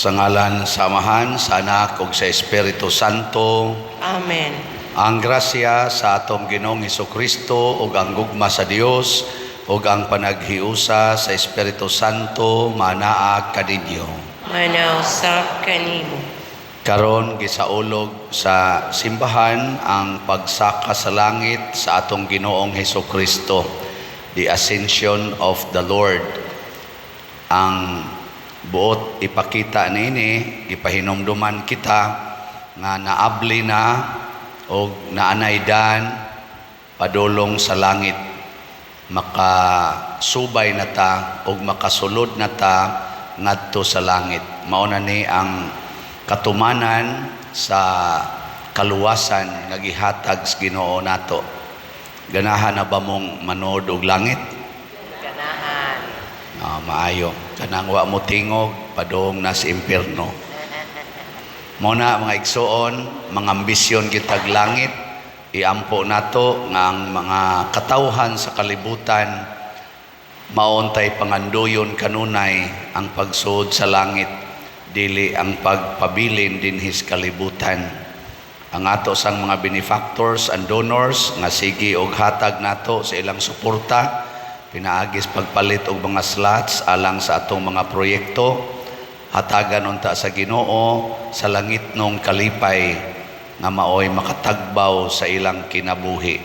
Sa ngalan sa Amahan, sa Anak ug sa Espiritu Santo. Amen. Ang grasya sa atong Ginoong Kristo ug ang gugma sa Dios ug ang panaghiusa sa Espiritu Santo manaa kaninyo. Manausab kanimo. Karon gisaulog sa simbahan ang pagsaka sa langit sa atong Ginoong Kristo, the Ascension of the Lord. Ang buot ipakita niini, gipahinumduman kita nga naabli na og naanaydan padulong sa langit, makasubay na ta og makasulod na ta ngadto sa langit. Mao na ni ang katumanan sa kaluwasan nga gihatag sa Ginoo nato. Ganahan na ba mong manood og langit? Ganahan. Ah, maayo. Kanang wa mo tingog, padung na sa impierno. Mao na, mga igsuon, mga ambisyon kitag langit, iampo nato nga ang mga katawhan sa kalibutan maontay pangandoyon kanunay ang pagsuod sa langit, dili ang pagpabilin dinhis kalibutan. Ang ato sang mga benefactors and donors nga sige og hatag nato sa ilang suporta pinaagis pagpalit og mga slots alang sa atong mga proyekto, hatagan unta sa Ginoo sa langitnong kalipay nga maoy makatagbaw sa ilang kinabuhi.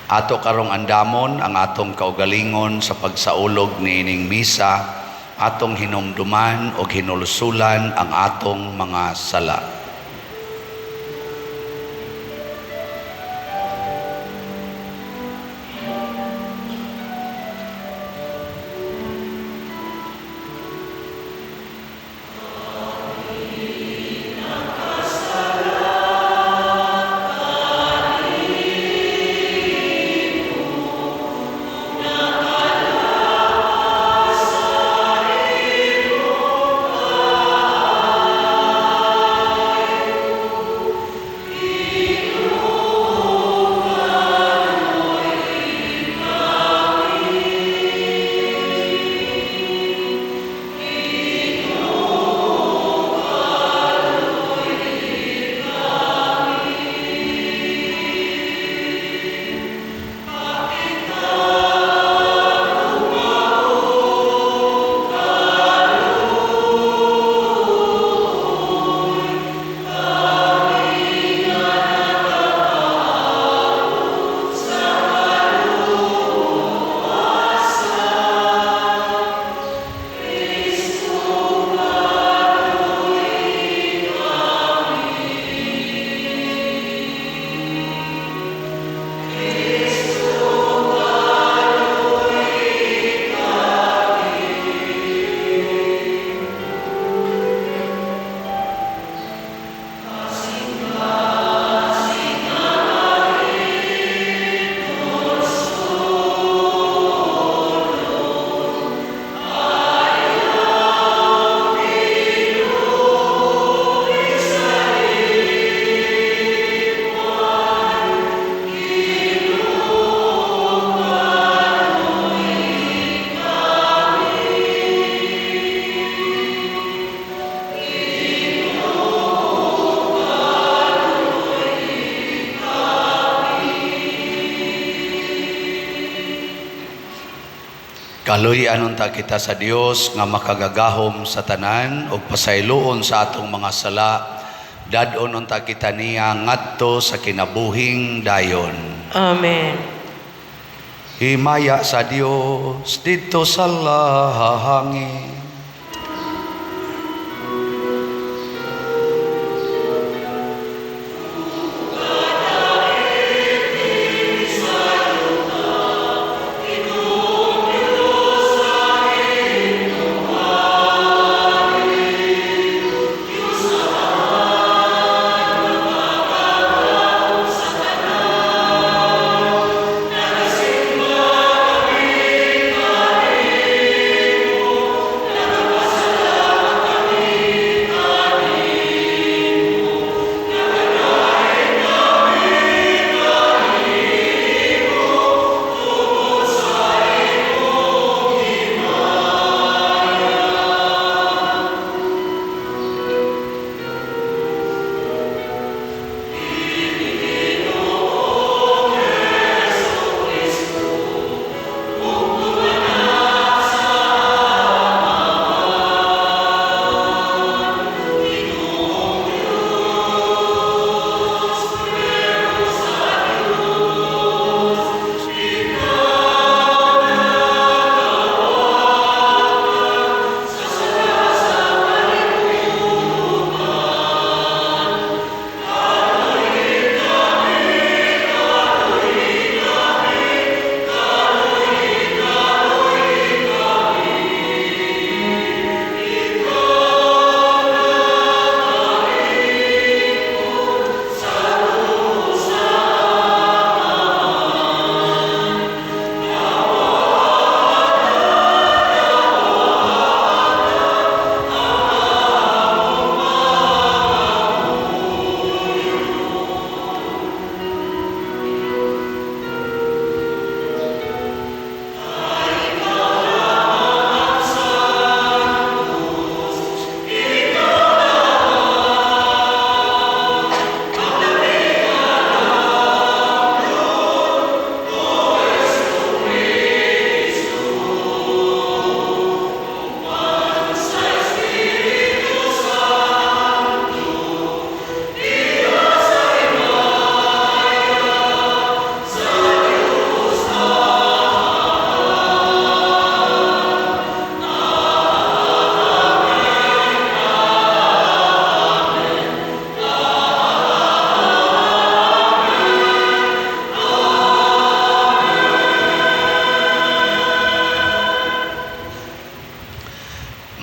Ato karong andamon ang atong kaugalingon sa pagsaulog niining misa, atong hinumduman og hinulsulan ang atong mga sala. Kaluy-an unta kita sa Dios nga makagagahom sa tanan ug pasayloon sa atong mga sala. Dad-on unta kita niya ngadto sa kinabuhing dayon. Amen. Himaya sa Dios didto sa langit.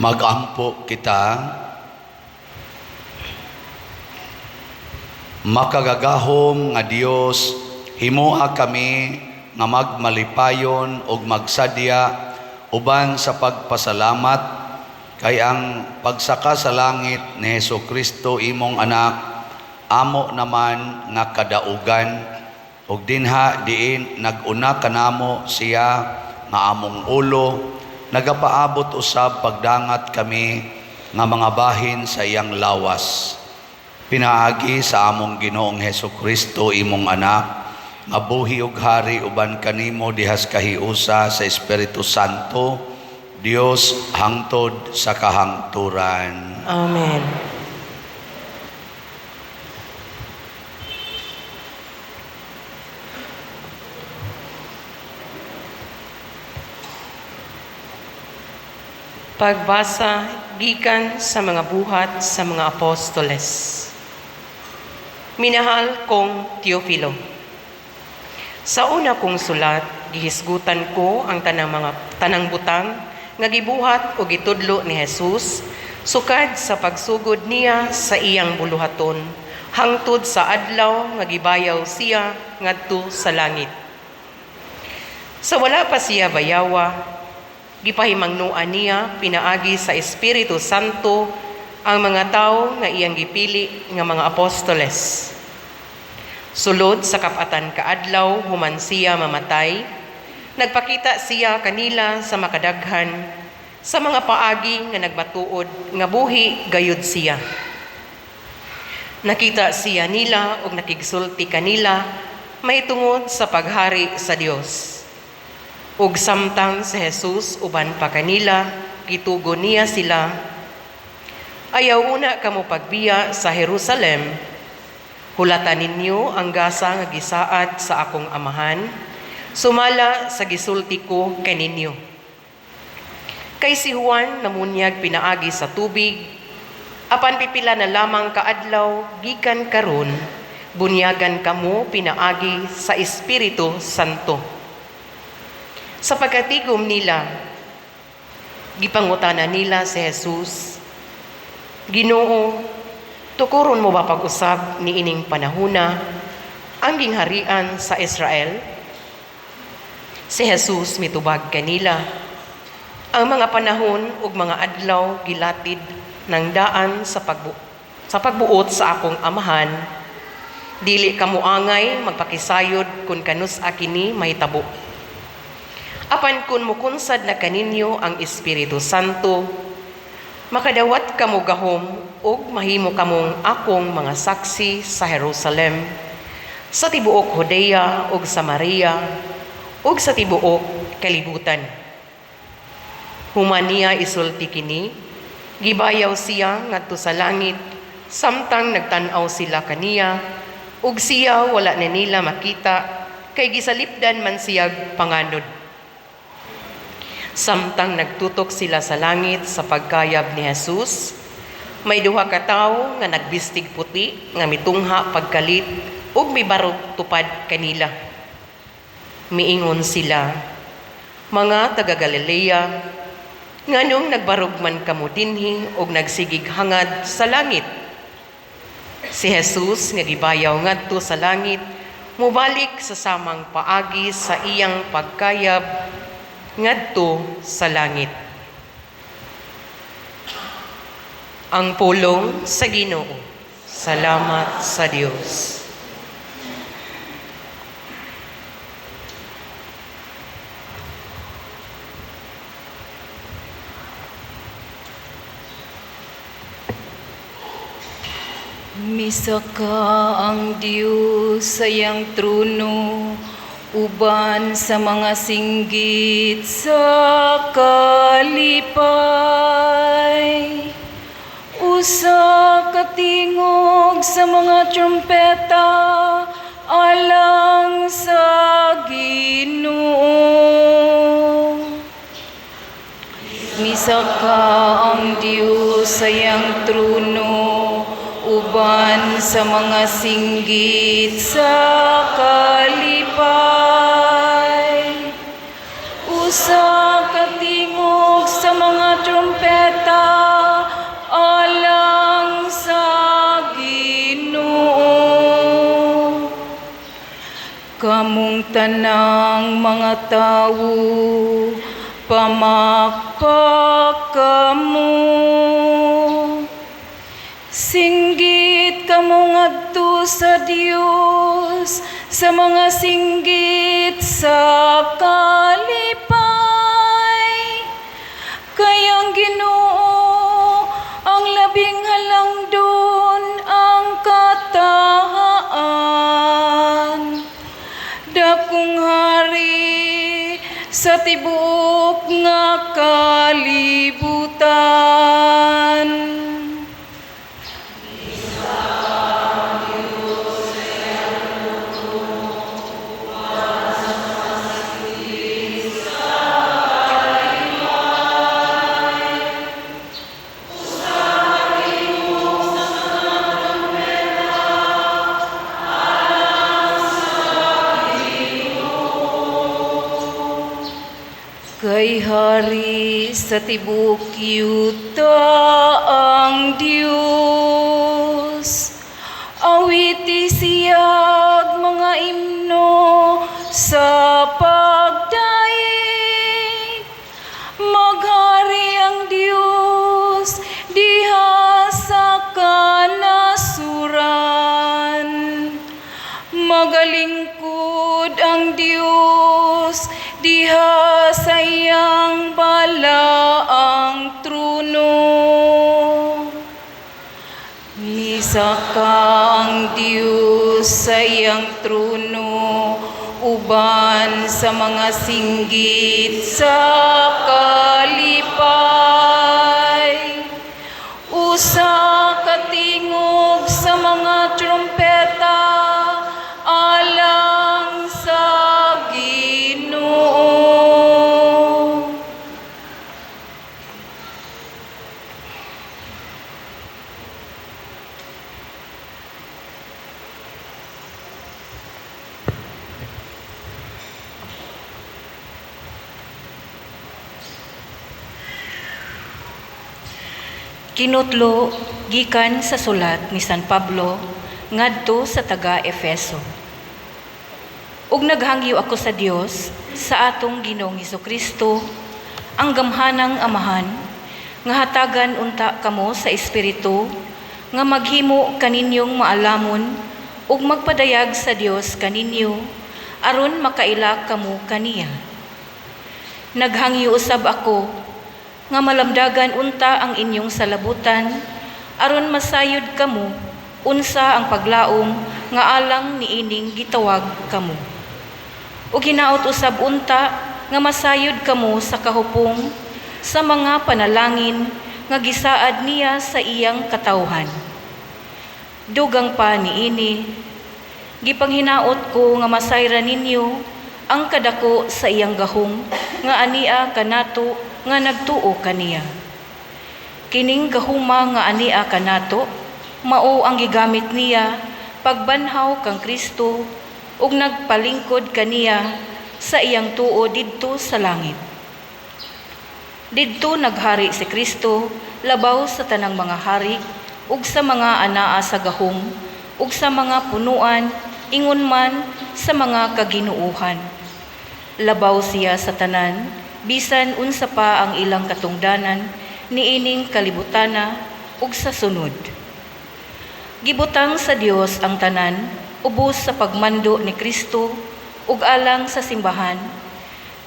Magampo kita. Makagagahom nga Dios, himoa kami nga magmalipayon ug magsadya uban sa pagpasalamat kay ang pagsaka sa langit ni Hesus Kristo imong anak amo naman nga kadaugan, ug dinha diin nag-una kanamo siya nga among ulo nagapaabot usab pagdangat kami nga mga bahin sa iyang lawas. Pinaagi sa among Ginoong Hesus Kristo imong anak nga buhi ug hari uban kanimo dihas kahiusa sa Espiritu Santo, Dios hangtod sa kahangturan. Amen. Pagbasa gikan sa mga buhat sa mga apostoles. Minahal kong Teofilo, sa una kong sulat, gihisgutan ko ang tanang mga tanang butang nga gibuhat o gitudlo ni Jesus sukad sa pagsugod niya sa iyang buluhaton hangtod sa adlaw nga gibayaw siya ngadto sa langit. Sa wala pa siya bayawa, gipahimangnoan niya pinaagi sa Espiritu Santo ang mga tawo nga iyang gipili nga mga apostoles. Sulod sa 40 ka adlaw human siya mamatay, nagpakita siya kanila sa makadaghan sa mga paagi nga nagmatuod nga buhi gayud siya. Nakita siya nila ug nakigsulti kanila mahitungod sa paghari sa Dios. Ug samtang si Jesus uban pa kanila, gitugon niya sila, "Ayaw una kamo pagbiya sa Jerusalem. Hulatan ninyo ang gasa nga gisaad sa akong amahan, sumala sa gisulti ko kaninyo. Kay si Juan namunyag pinaagi sa tubig, apan pipila na lamang kaadlaw gikan karon, bunyagan kamo pinaagi sa Espiritu Santo." Sa pagkatigom nila, gipangutana nila si Jesus, "Ginoo, tukuron mo ba pag-usab ni ining panahuna ang gingharian sa Israel?" Si Jesus mitubag kanila, "Ang mga panahon ug mga adlaw gilatid ng daan sa pagbuot sa akong amahan. Dili kamo angay magpakisayod kung kanus-a kini mahitabo. Apan kun mukunsad na kaninyo ang Espiritu Santo, makadawat kamo gahom ug mahimo kamong akong mga saksi sa Jerusalem, sa tibuok Judea ug Samaria ug sa tibuok kalibutan." Human niya isulti kini, gibayaw siya ngadto sa langit samtang nagtan-aw sila kaniya, ug siya wala na nila makita kay gisalipdan man siyag panganod. Samtang nagtutok sila sa langit sa pagkayab ni Jesus, may duha ka tawo nga nagbistig puti nga mitungha pagkalit ug mibarog tupad kanila. Miingon sila, "Mga taga Galilea, nganong nagbarog man kamo dinhi ug nagsigig hangad sa langit? Si Jesus nga gibayaw ngadto sa langit mobalik sa samang paagi sa iyang pagkayab ngadto sa langit." Ang pulong sa Ginoo. Salamat sa Dios. Misaka ang Dios sa iyang trono uban sa mga singgit sa kalipay. Usa ka tingog sa mga trumpeta alang sa Ginoo. Misaka ang Dios sa iyang trono uban sa mga singgit sa kalipay. Usa ka tingog sa sa mga trumpeta alang sa Ginoo. Kamong tanang mga tawo, pamakpak kamo. Singgit kamo ngadto sa Dios sa mga singgit sa kalipay. Kay ang Ginoo ang labing halangdon ang katahaan. Dakong hari sa tibuok nga kalibutan. Kay hari sa tibuok yuta ang Dios. Awiti siyag mga imno sa pagdaig. Maghari ang Dios diha sa kanasuran. Magalingkod ang Dios diha sa iyang balaang trono. Misaka ang Dios sa iyang trono uban sa mga singgit sa kalipay. Usa ka tingog sa mga trumpeta alang sa Ginoo. Kinutlo gikan sa sulat ni San Pablo ngadto sa taga Efeso. Ug naghangyo ako sa Dios sa atong Ginoong Hesukristo, ang gamhanang Amahan, nga hatagan unta kamo sa Espiritu nga maghimo kaninyong maalamon ug magpadayag sa Dios kaninyo aron makaila kamo kaniya. Naghangyo usab ako nga malamdagan unta ang inyong salabutan aron masayod kamo unsa ang paglaom nga alang niining gitawag kamo. Ug hinaot usab unta nga masayod kamo sa kahupong sa mga panalangin nga gisaad niya sa iyang katawhan. Dugang pa niini, gipanghinaot ko nga masayran ninyo ang kadako sa iyang gahom nga ania kanato nga nagtuo kaniya. Kining gahuma nga ania kanato mao ang gigamit niya pagbanhaw kang Kristo ug nagpalingkod kaniya sa iyang tuo didto sa langit. Didto naghari si Kristo labaw sa tanang mga hari ug sa mga anaa sa gahom ug sa mga punuan ingon man sa mga kaginuohan. Labaw siya sa tanan bisan unsa pa ang ilang katungdanan niining kalibutana ug sa sunod. Gibutang sa Dios ang tanan ubos sa pagmando ni Kristo ug alang sa simbahan,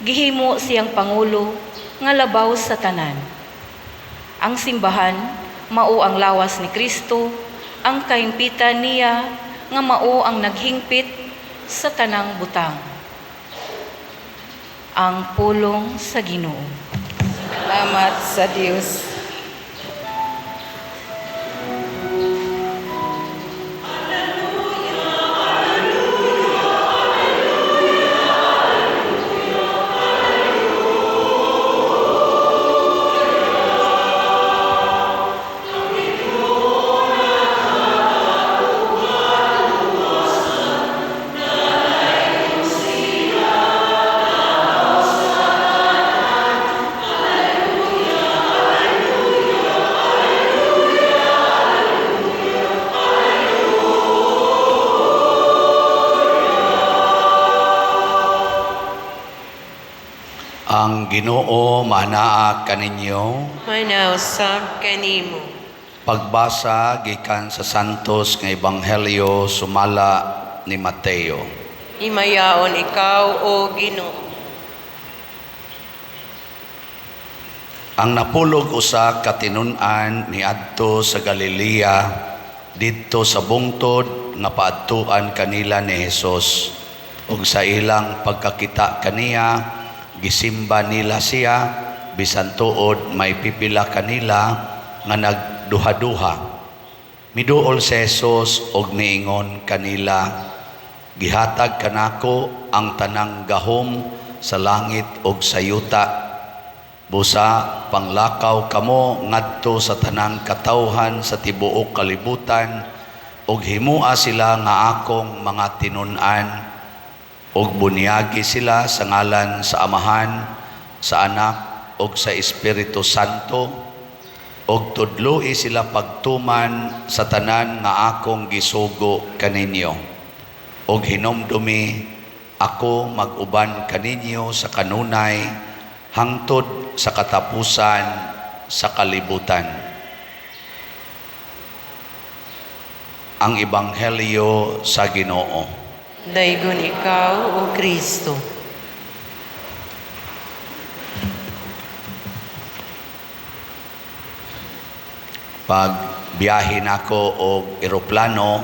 gihimo siyang pangulo nga labaw sa tanan. Ang simbahan mao ang lawas ni Kristo, ang kahimpitan niya nga mao ang naghingpit sa tanang butang. Ang pulong sa Ginoo. Salamat sa Dios. Ang Ginoo manaa kaninyo. Manausab kanimo. Pagbasa gikan sa Santos nga Ebanghelyo sumala ni Mateo. Himayaon ikaw, o Ginoo. Ang napulog usa ka tinun-an niadto sa Galilea didto sa bungtod nga paadtuan kanila ni Hesus. Ug sa ilang pagkakita kaniya, gisimba nila siya, bisan tuod may pipila kanila nga nagduha-duha. Miduol si Jesus og niingon kanila, "Gihatag kanako ang tanang gahom sa langit ug sa yuta. Busa panglakaw kamo ngadto sa tanang katawhan sa tibuok kalibutan ug himua sila nga akong mga tinun-an ug bunyagi sila sa ngalan sa Amahan, sa Anak ug sa Espiritu Santo ug tudloi sila pagtuman sa tanan nga akong gisugo kaninyo. Ug hinumdumi, ako mag-uban kaninyo sa kanunay hangtod sa katapusan sa kalibutan." Ang Ebanghelyo sa Ginoo. Daygon ikaw, O Kristo. Pag biyahe nako og eroplano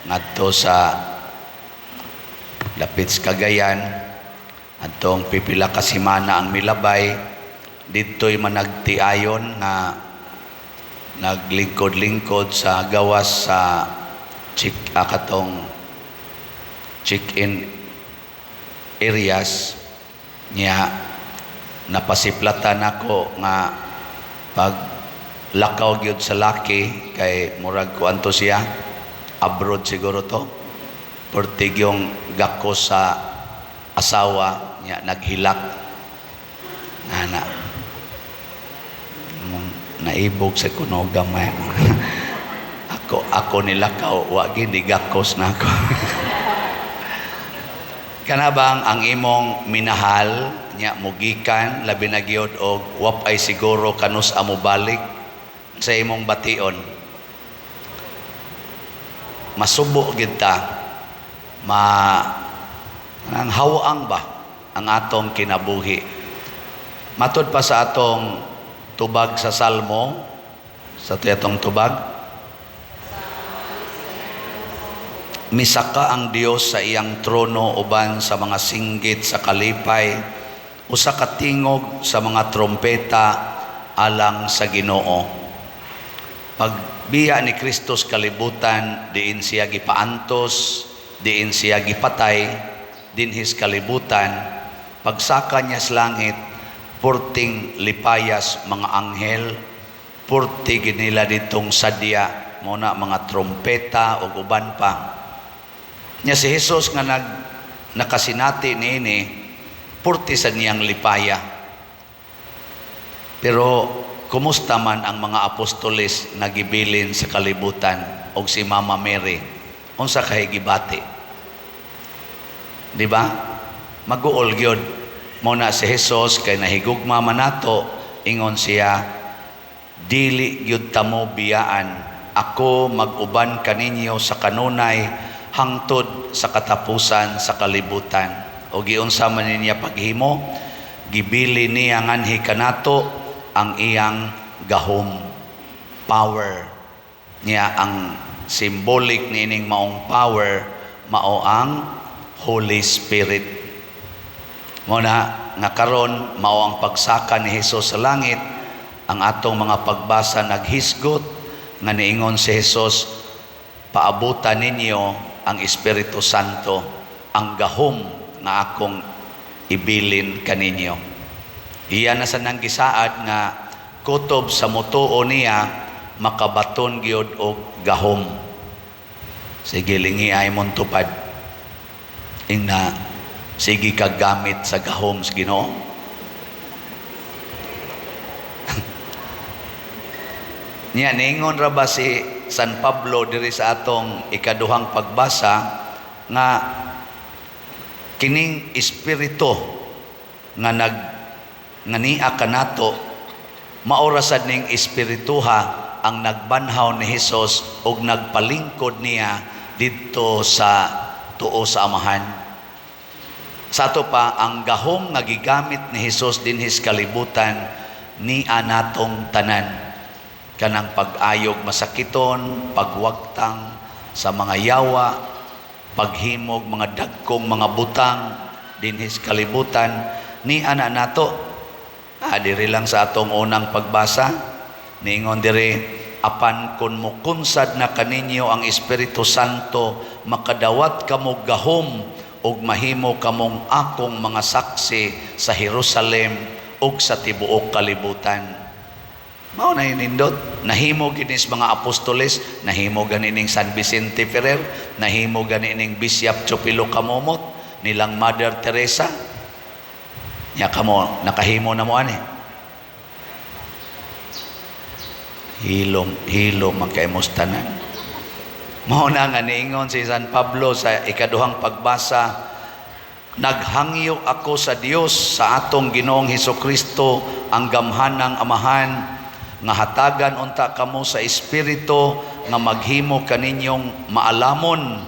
ngadto sa dapit sa Cagayan, adtong pipila ka semana ang milabay, didto'y managtiayon nga naglingkod-lingkod sa gawas sa check katong check-in areas niya. Napasiplatan ako nga pag lakaw gyud sa laki kay murag kuan to siya, abroad siguro to, pertig yung gakos sa asawa niya, naghilak nana mong naibog sa kuno gamay. Ako nilakaw, wa gid gakos na ako. Kana bang ang imong minahal nya mugikan, labi na gyud og wap ay siguro kanus amo balik sa imong bation, masubo gid ta, ma ang hawang ba ang atong kinabuhi. Matud pa sa atong tubag sa Salmo, sa atong tubag, misaka ang Dios sa iyang trono uban sa mga singgit sa kalipay, usa ka tingog sa mga trompeta alang sa Ginoo. Pagbiya ni Kristus kalibutan, diin siya gipaantos, diin siya gipatay, dinhis kalibutan, pagsaka niya sa langit, purting lipayas mga anghel, purti ginila ditong sadya, muna mga trompeta o uban pa. Nya si Jesus nga nakasinati niini, purti sa niyang lipaya. Pero kumusta man ang mga apostoles nga gibilin sa kalibutan og si Mama Mary? Unsa kay gibati? Di ba? Maguol gyud. Mo na si Jesus kay nahigugma man nato, ingon siya, "Dili gyud tamo biyaan. Ako mag-uban kaninyo sa kanunay hangtod sa katapusan sa kalibutan." O giunsa man niya paghimo, gibili niya nganhi kanato ang iyang gahom, power. Niya ang symbolic niining maong power mao ang Holy Spirit. Mo na nga karon mao ang pagsaka ni Hesus sa langit, ang atong mga pagbasa naghisgot nga niingon si Hesus, "Paabutan ninyo ang Espiritu Santo, ang gahom nga akong ibilin kaninyo." Iya na sa nang gisaad nga kutob sa mutuo niya makabaton gyud og gahom. Sige, lingi ay mong tupad. Ingna sige ka gamit sa gahom sa Ginoo. Niya ningon ra ba si San Pablo diri sa atong ikaduhang pagbasa nga kining espiritu nga nga niya kanato, mao ra sad ning espirituha ang nagbanhaw ni Hesus ug nagpalingkod niya didto sa tuo sa Amahan. Sa ato pa, ang gahom nga gigamit ni Hesus dinhis kalibutan niya natong tanan, kanang pag-ayog masakiton, pagwagtang sa mga yawa, paghimog mga dagkong mga butang dinhis kalibutan, ni ana nato. Diri lang sa atong unang pagbasa, niingon diri, apan kun mukunsad na kaninyo ang Espiritu Santo, makadawat kamo gahom ug mahimo kamong akong mga saksi sa Jerusalem ug sa tibuok kalibutan. Mao na nindot, nahimo ginis mga apostoles, nahimo gani ning San Vicente Ferrer, nahimo gani ning Bishop Chupilo Camomot, nilang Mother Teresa. Nya kamo nakahimo na mo ani. Hilom, hilom ang kaimustanan. Mao na nga niingon si San Pablo sa ikaduhang pagbasa, naghangyo ako sa Dios sa atong Ginoong Hesukristo ang gamhanang Amahan, nga hatagan unta kamo sa Espiritu nga maghimo kaninyong maalamon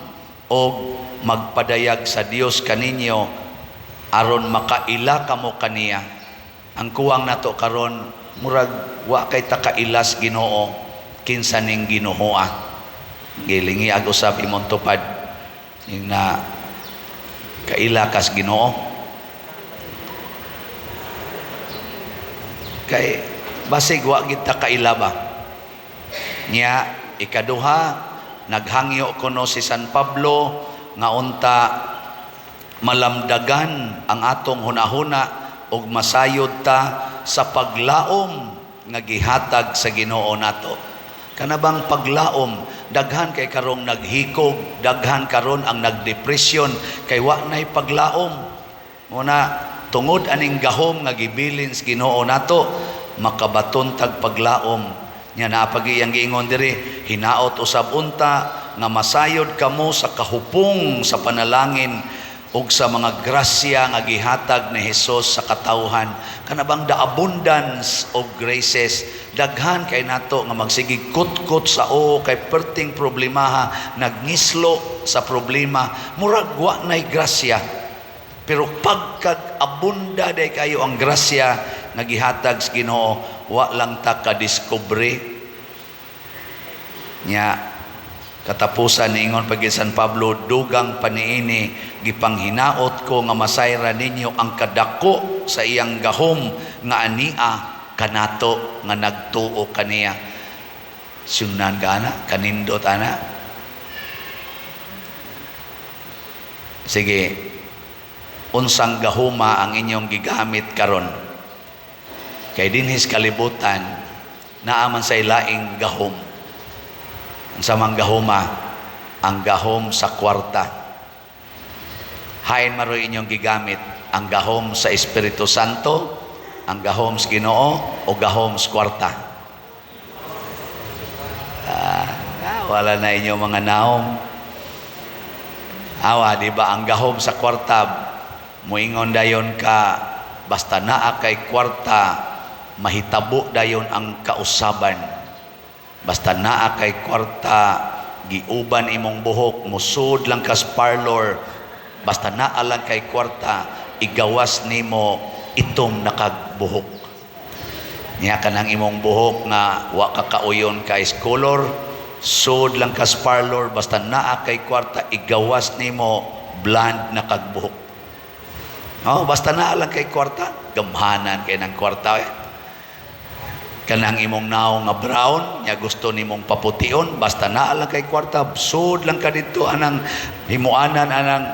og magpadayag sa Dios kaninyo aron makaila kamo kaniya. Ang kuwang nato karon, murag wa kay ta kailas Ginoo kinsa ning Ginooa. Gilingi ag usab imong tupad ing na kaila kas Ginoo. Kay basig wa gid ta kaila ba. Nya ikaduha, naghangyo kuno si San Pablo nga unta malamdagan ang atong hunahuna ug masayod ta sa paglaom nga gihatag sa Ginoo nato. Kanabang paglaom, daghan kay karong naghikog, daghan karon ang nagdepresyon kay wa nay paglaom. Muna tungod aning gahom nga gibilin sa Ginoo nato, makabaton tag paglaom. Nya naapagi iyang giingon diri, hinaot usab unta nga masayod kamo sa kahupong sa panalangin ug sa mga grasya nga gihatag ni Hesus sa katawhan. Kanabang the abundance of graces, daghan kay nato nga magsigig kutkot sa o kay perting problemaha, nagngislo sa problema, murag wa nay grasya. Pero pagkag-abunda day kayo ang grasya nga gihatag sa Ginoo, wa lang ta kadiskubre. Nya katapusan niingon pag San Pablo, dugang paniini gipanghinaot ko nga masayra ninyo ang kadako sa iyang gahom nga ania kanato nga nagtuo kaniya. Sunan ka ana, kanindot ana. Sige, unsang gahuma ang inyong gigamit karon? Kay dinhis kalibutan naaman sa ilaing gahom. Ang samang gahuma, ang gahom sa kwarta. Hain maroy inyong gigamit ang gahom sa Espiritu Santo, ang gahom sa Ginoo, o gahom sa kwarta. Wala na inyong mga naom. Awa, di ba ang gahom sa kwarta, muingon dayon ka, basta naa kay kwarta, mahitabo dayon ang kausaban. Basta naa kay kwarta, giuban imong buhok, musud lang kas parlor, basta naa lang kay kwarta, igawas nimo itom nakagbuhok. Niya kanang imong buhok nga wa ka kauyon ka color, sud lang kas parlor, basta naa kay kwarta, igawas nimo blonde nakagbuhok. Oh, basta naa lang kay kwarta, gamhanan kay nang kwarta. Kanang imong naong nga brown, nya gusto nimong papution, basta naa lang kay kwarta, sud lang ka didto anang himuanan anang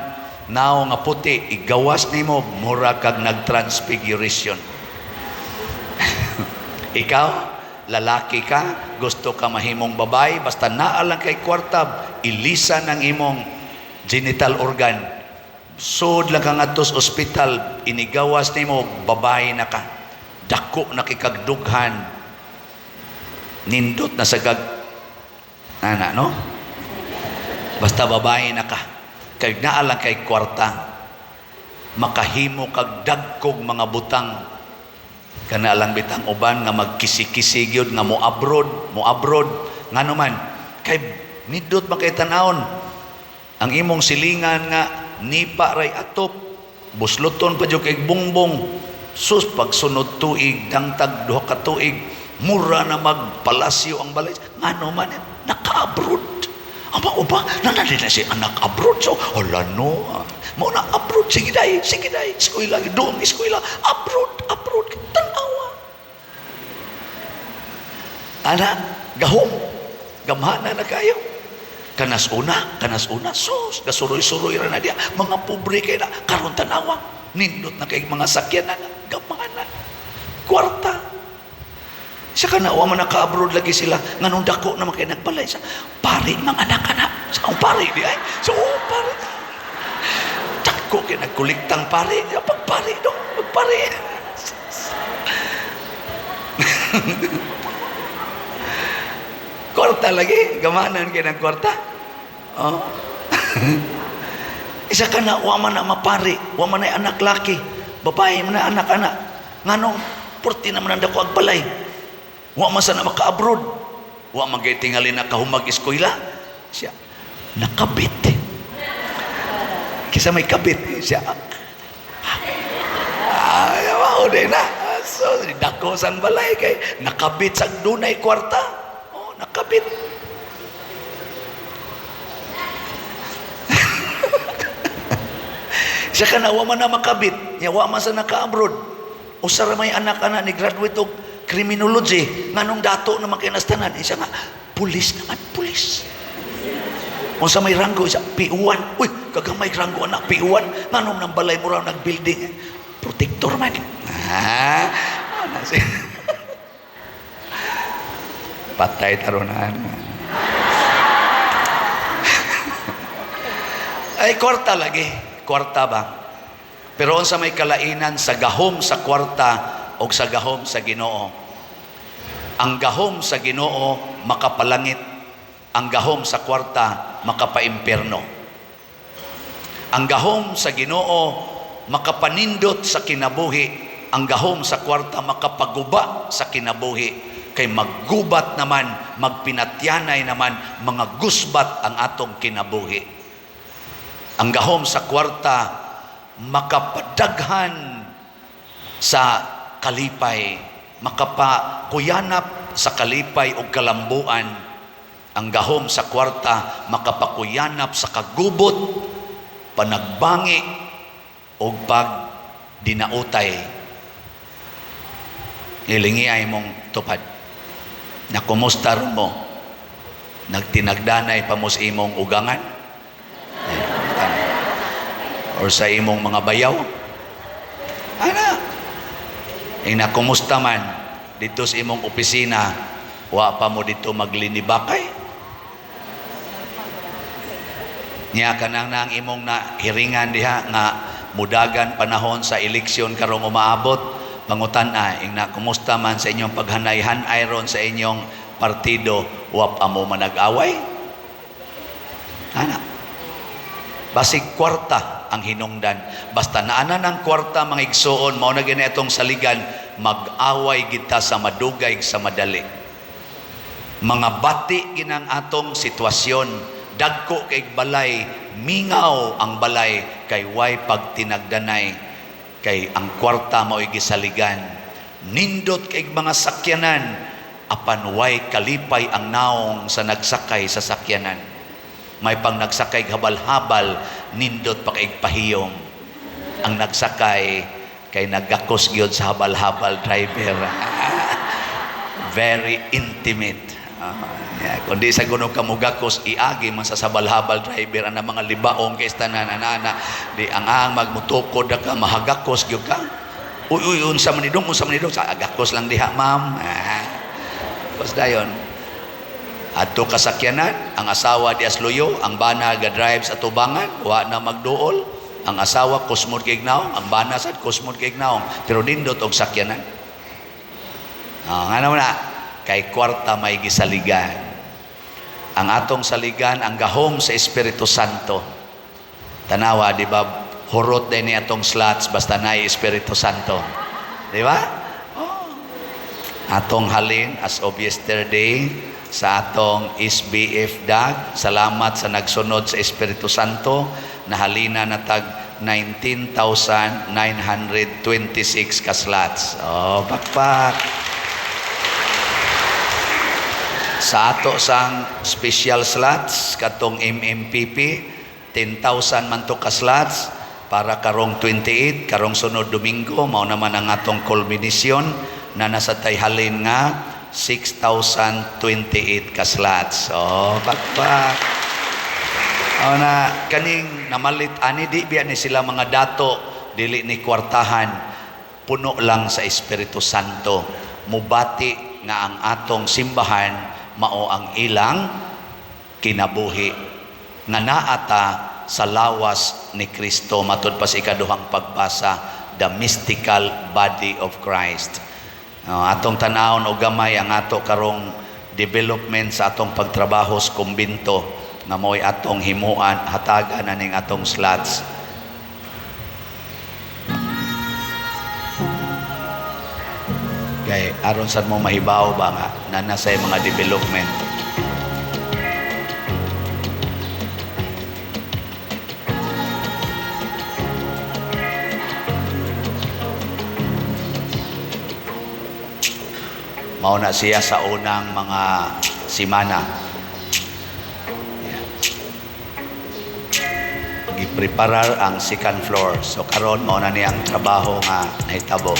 naong nga puti, igawas nimo mura kag nagtransfiguration. Ikaw, lalaki ka, gusto ka mahimong babae, basta naa lang kay kwarta, ilisan ang imong genital organ. Sud lang ka ngadto sa ospital, inigawas nimo babae na ka. Dako na kikagdughan. Nindot na sa gag ana, no? Basta babae na ka. Kay naa lang kay kwarta, makahimo kag dagkog mga butang. Kana lang bitang uban nga magkisi-kisi gyud nga mo abroad, mo abroad ngano man kay nindot man kay tan-awon ang imong silingan nga nipa ray atop, busloton pa jud kay bongbong. Sus, pagsunod tuig, dangtag duha ka tuig, mura na magpalasyo ang balay. Ngano man, naka-abroad. Ama uba, nanali na si anak abroad. So, hala no. Mao na abroad, sige day, eskwela, doon, eskwela, abroad, abroad, tanawa. Ana, gahom, gamhana na kayo. Kanas una, sus, gasuroy-suroy ra na diya. Mga pobre kay na, karon tanawa. Nindot na kay mga sakyanan, gamhana. Kwarta. Siya ka na, wa man naka-abroad lagi sila. Nganong dako naman kay nagbalay sa pari mga anak-anak. Sa akong pari di ay. So, oh, pari. Dako kay nagkuliktang pari. Ya, pagpari do, pagpari. Kwarta lagi, gamanan kay ng kwarta. Oh. Isa ka na, wa man na mapari, wa man na anak laki, babae man na anak-anak. Nganong, purti naman ang dako ang balay. Wa man sa na maka-abroad. Wa man kay tingali na kahumag eskwela. Siya, nakabit. Kisa may kabit. Siya, ay, mao din na. So, dako sang balay kay nakabit sa dunay kwarta. Oh, nakabit. Siya ka na, wa man na makabit. Nya, wa man sa naka-abroad. Usa ra may anak-anak ni graduate og criminology. Nganong dato naman kay nastanan. Siya nga, pulis naman, pulis. Unsa may ranggo siya, P1. Uy, kagamay ranggo anak, P1. Nganong nang balay mo raw nag-building. Protector man. Ah, ano siya? Patay taronan. Ay, kwarta lagi. Kwarta ba? Pero unsa may kalainan sa gahom sa kwarta o sa gahom sa Ginoo? Ang gahom sa Ginoo makapalangit, ang gahom sa kwarta makapaimpierno. Ang gahom sa Ginoo makapanindot sa kinabuhi, ang gahom sa kwarta makapaguba sa kinabuhi. Kay maggubat naman, magpinatyanay naman, mga gusbat ang atong kinabuhi. Ang gahom sa kwarta makapadaghan sa kalipay, makapakuyanap sa kalipay o kalambuan. Ang gahom sa kwarta makapakuyanap sa kagubot, panagbangi o pagdinautay. Ilingi ay mong tupad. Nakumusta ron mo? Nagtinagdanay pa mo sa imong ugangan? Or sa imong mga bayaw? Ana. Inakumusta man dito sa imong opisina, wa pa mo dito maglinibakay? Nya kanang na ang imong na hiringan diha nga mudagan panahon sa eleksyon karong umaabot, pangutan-a ing na kumusta man sa inyong paghanay-hanay ron sa inyong partido, wa pa mo manag-away? Ana. Basig kwarta ang hinungdan. Basta naana ng kwarta mga igsuon, mao na gani atong saligan, mag-away kita sa madugay sa madali. Mga bati ginang atong sitwasyon, dagko kay balay, mingaw ang balay kay way pagtinagdanay, kay ang kwarta mao'y gisaligan. Nindot kay mga sakyanan, apan way kalipay ang naong sa nagsakay sa sakyanan. May pang nagsakay habal-habal, nindot pa kay pahiyom. Ang nagsakay kay nagakos gyud sa habal-habal driver. Very intimate. Yeah. Kundi sa guno ka mugakos, iagi man sa sabal-habal driver ang mga libaong kay tanan ana-ana di ang ang magmutukod ka mahagakos gyud ka. Uy uy unsa man idong, unsa man idong, sa agakos lang diha ma'am. Basta dayon. Adto kasakyanan, ang asawa di asluyo, ang bana ga drive sa tubangan, wa na magduol. Ang asawa kusmod kay naong, ang bana sad kusmod kay naong, pero nindot og sakyanan. Ngano na kay kwarta may gisaligan. Ang atong saligan ang gahom sa Espiritu Santo. Tanawa, di ba? Hurot din ni atong slots basta naay Espiritu Santo. Di ba? Oh, Atong halin as of yesterday sa atong SBF DAG. Salamat sa nagsunod sa Espiritu Santo. Nahalina na tag 19,926 ka slots. Oh, pakpak. Sa ato sang special slots katong MMPP, 10,000 man to ka slots para karong 28, karong sunod Domingo, mao naman ang atong culmination na nasa tay halin nga 6,028 ka slots. Oh, pakpak. O na kaning namalit ani, di biya ni sila mga dato, dili ni kwartahan, puno lang sa Espiritu Santo, mubati nga ang atong simbahan mao ang ilang kinabuhi nga naata sa lawas ni Kristo, matud pa sa ikaduhang pagbasa, the mystical body of Christ. Atong tan-awon og gamay ang ato karong development sa atong pagtrabaho sa kumbinto nga mo'y atong himuan, hatagan na ning atong slots. Kay aron sad mo mahibaw ba nga na nasa mga development. Mao na siya sa unang mga simana. Yan. Gipreparar ang second floor. So karon mao na niya ang trabaho nga nahitabo.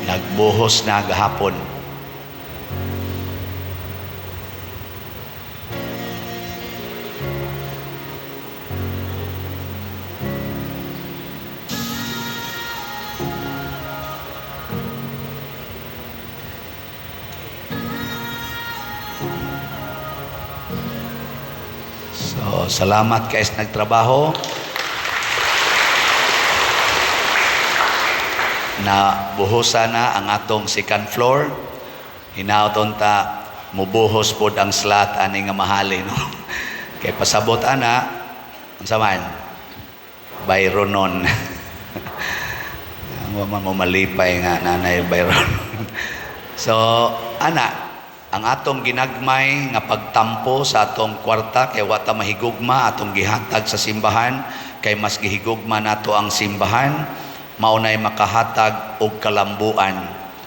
Nagbuhos na gahapon. So, salamat kay sa nagtrabaho. Na buhosan na ang atong second floor. Hinaot unta mubuhos pod ang slot ani nga mahali, no. Kay pasabot ana unsa man, Byronon. Ang wa man mo malipay nga nanay Byron. So ana ang atong ginagmay nga pagtampo sa atong kwarta kay wa ta mahigugma atong gihatag sa simbahan, kay mas gihigugma nato ang simbahan, mao nay makahatag og kalambuan.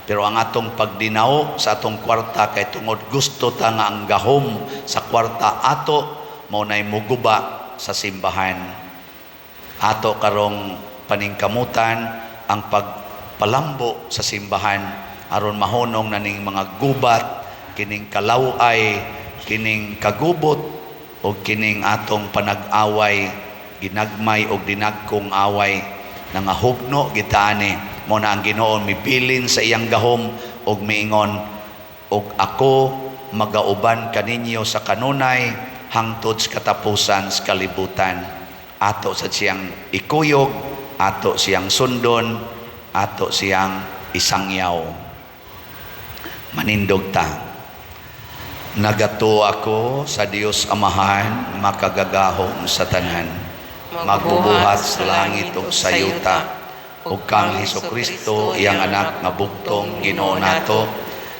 Pero ang atong pagdinaw sa atong kwarta kay tungod gusto ta nga ang gahom sa kwarta ato, mao nay muguba sa simbahan. Ato karong paningkamutan ang pagpalambo sa simbahan aron mahunong na ning mga gubat, kining kalaway, kining kagubot o kining atong panag-away, ginagmay o dinagkong away, nangahugno gitaani. Mo na ang Ginoo mibilin sa iyang gahom og miingon, og ako magauban kaninyo sa kanunay hangtod sa katapusan sa kalibutan. Ato sa siyang ikuyog, ato siyang sundon, ato siyang isangyaw. Manindog ta. Nagatuo ako sa Dios Amahan, makagagahom sa tanan, magbubuhat sa langit ug sa yuta, ug kang Hesukristo, iyang anak nga bugtong Ginoo nato,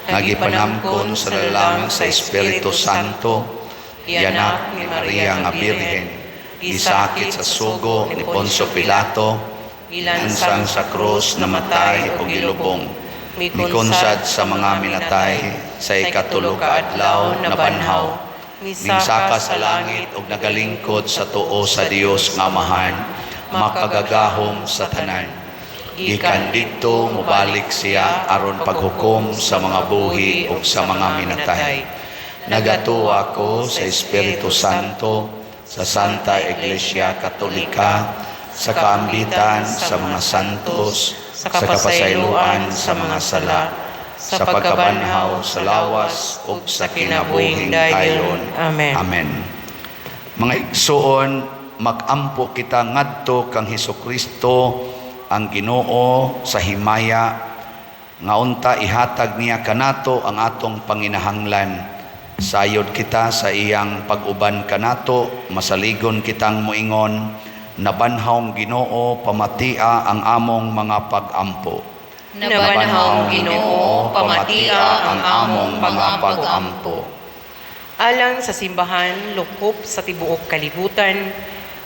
nga gipanamkon sa lalang sa Espiritu Santo, gianak ni Maria nga Birhen, gisakit sa sugo ni Poncio Pilato, gilansang sa krus, namatay ug gilubong, mikonsad sa mga minatay, sa ikatulo ka adlaw nabanhaw, mingsaka sa langit ug nagalingkod sa tuo sa Dios nga Amahan, makagagahom sa tanan. Gikan didto mobalik siya aron paghukom sa mga buhi ug sa mga minatay. Nagatuo ako sa Espiritu Santo, sa Santa Iglesia Katolika, Sa kaambitan sa mga santos, sa kapasayloan sa mga sala, sa pagkabanhaw sa lawas ug sa kinabuhing dayon. Amen. Amen. Mga igsoon, magampo kita ngadto kang Hesukristo ang Ginoo sa himaya nga unta ihatag niya kanato ang atong panginahanglan. Sayod kita sa iyang pag-uban kanato, masaligon kitang moingon, "Nabanhawng Ginoo, pamatia ang among mga pag-ampo." Nabanhawng Ginoo, pamatia ang among mga pag-ampo. Alang sa simbahan lukop sa tibuok kalibutan,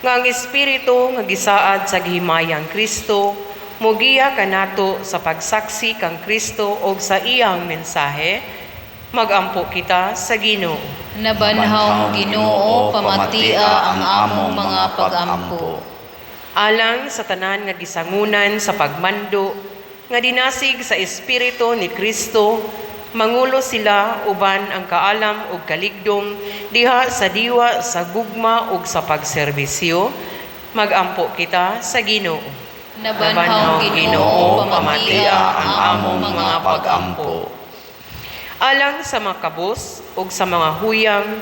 nga ang espiritu nga gisaad sa gihimayang Kristo mugiya kanato sa pagsaksi kang Kristo og sa iyang mensahe, magampo kita sa Ginoo. Nabanhawng Ginoo, pamatia ang among mga pag-ampo. Alang sa tanan nga gisangunan sa pagmando nga dinasig sa espiritu ni Kristo, mangulo sila uban ang kaalam ug kaligdong diha sa diwa sa gugma ug sa pagserbisyo, magampo kita sa Ginoo. Nabanhawng Ginoo, pamatia ang among mga pag-ampo. Alang sa mga kabos ug sa mga huyang,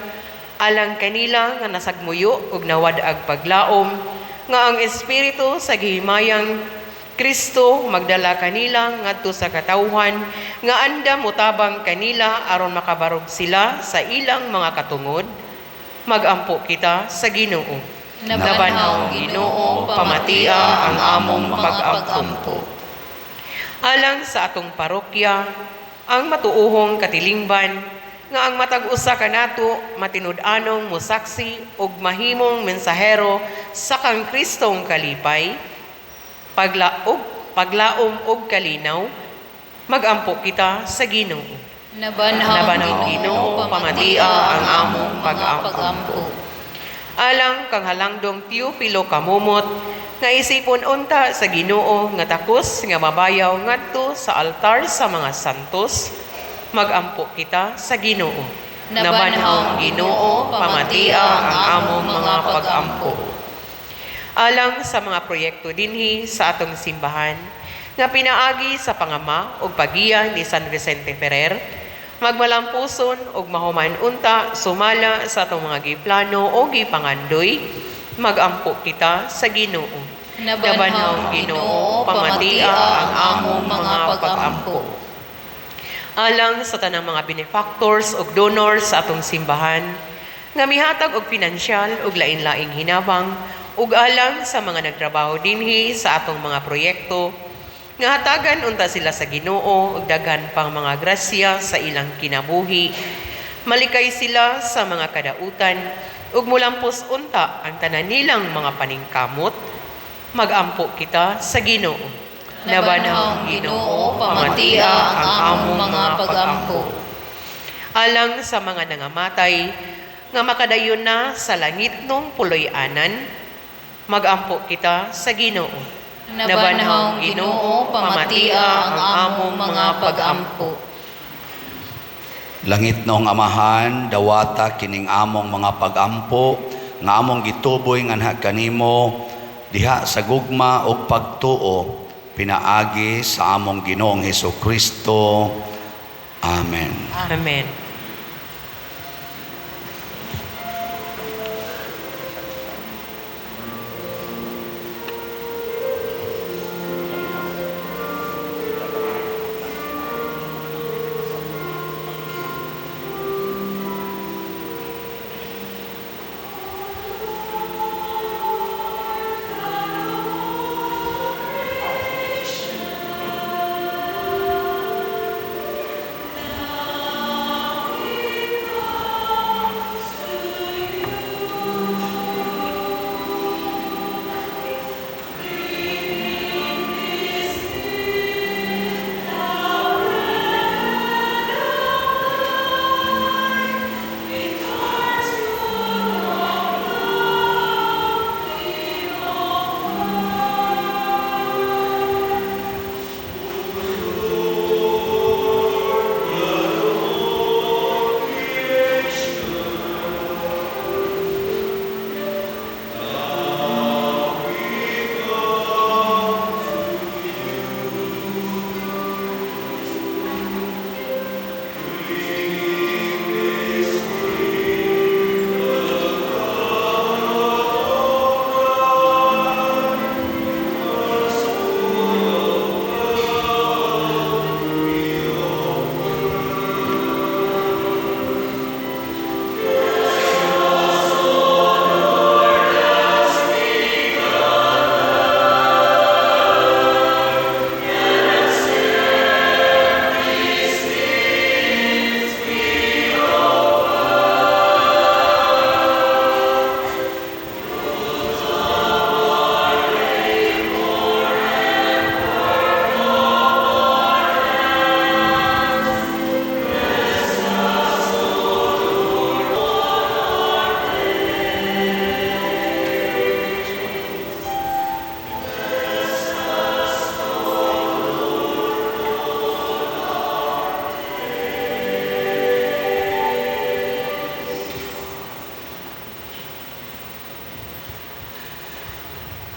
alang kanila nga nasagmuyo ug nawad-ag paglaom, nga ang espiritu sa gihimayang Kristo magdala kanila ngadto sa katawhan nga andam motabang kanila aron makabarog sila sa ilang mga katungod, magampo kita sa Ginoo. Nabanhawng Ginoo, pamatia ang among mga pag-ampo. Alang sa atong parokya, ang matuohong katilingban nga ang matag usa kanato matinud-anong mosaksi ug mahimong mensahero sa kang Kristong kalipay, paglaog, paglaom ug kalinaw, magampo kita sa Ginoo. Nabanhawng Nabanhawng Ginoo, Ginoo, pamatia ang among mga pag-ampo. Alang kang halangdong Teofilo Kamumot nga isipon unta sa Ginoo nga takos nga mabayaw ngadto sa altar sa mga santos, magampo kita sa Ginoo. Nabanhawng Ginoo, pamatia ang among mga pag-ampo. Alang sa mga proyekto dinhi sa atong simbahan nga pinaagi sa pangama ug pagiya ni San Vicente Ferrer, magmalampuson ug mahuman unta sumala sa atong mga giplano o gipangandoy, magampo kita sa Ginoo. Nabanhawng Ginoo, pamatia ang among mga pag-ampo. Alang sa tanang mga benefactors ug donors sa atong simbahan nga mihatag og pinansyal ug lain-laing hinabang, ug alang sa mga nagtrabaho dinhi sa atong mga proyekto nga hatagan unta sila sa Ginoo og daghan pang mga grasya sa ilang kinabuhi, malikay sila sa mga kadautan ug mulampos unta ang tanan nilang mga paningkamot, magampo kita sa Ginoo. Nabanhawng Ginoo, pamatia ang among mga pag-ampo. Alang sa mga nangamatay nga makadayon na sa langitnong puloy-anan, magampo kita sa Ginoo. Nabanhawng Ginoo, pamatia ang among mga pag-ampo. Langitnong Amahan, dawata kining among mga pagampo nga among gituboy nganha kanimo diha sa gugma ug pagtuo pinaagi sa among Ginoong Hesukristo. Amen. Amen.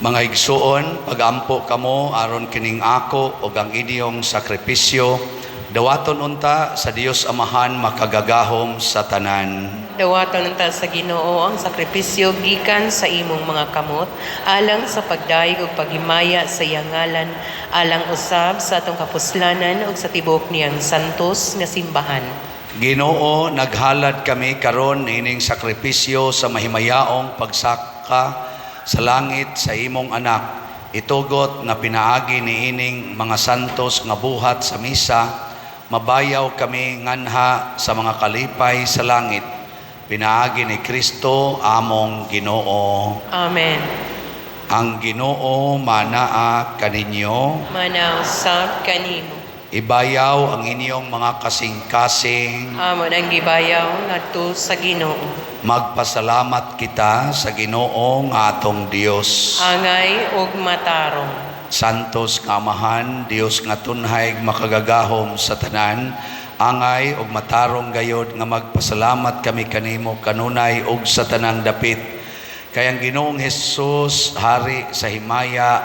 Mga igsuon, pagampo kamo aron kining ako ug ang inyong sakripisyo dawaton unta sa Dios Amahan makagagahom sa tanan. Dawaton unta sa Ginoo ang sakripisyo gikan sa imong mga kamot alang sa pagdayeg ug paghimaya sa iyang ngalan, alang usab sa atong kapuslanan ug sa tibuok niyang santos nga simbahan. Ginoo, naghalad kami karon ining sakripisyo sa mahimayaong pagsaka sa langit sa imong anak. Itugot nga pinaagi niining mga santos nga buhat sa misa, mabayaw kami nganha sa mga kalipay sa langit. Pinaagi ni Kristo among Ginoo. Amen. Ang Ginoo manaa kaninyo. Manausab kanimo. Ibayaw ang inyong mga kasing-kasing. Amon ang gibayaw ngadto sa Ginoo. Magpasalamat kita sa Ginoo nga atong Dios. Angay ug matarong. Santos nga Amahan, Dios nga tunhay makagagahom sa tanan, angay ug matarong gayod nga magpasalamat kami kanimo kanunay ug sa tanang dapit. Kay ang Ginoong Hesus hari sa himaya,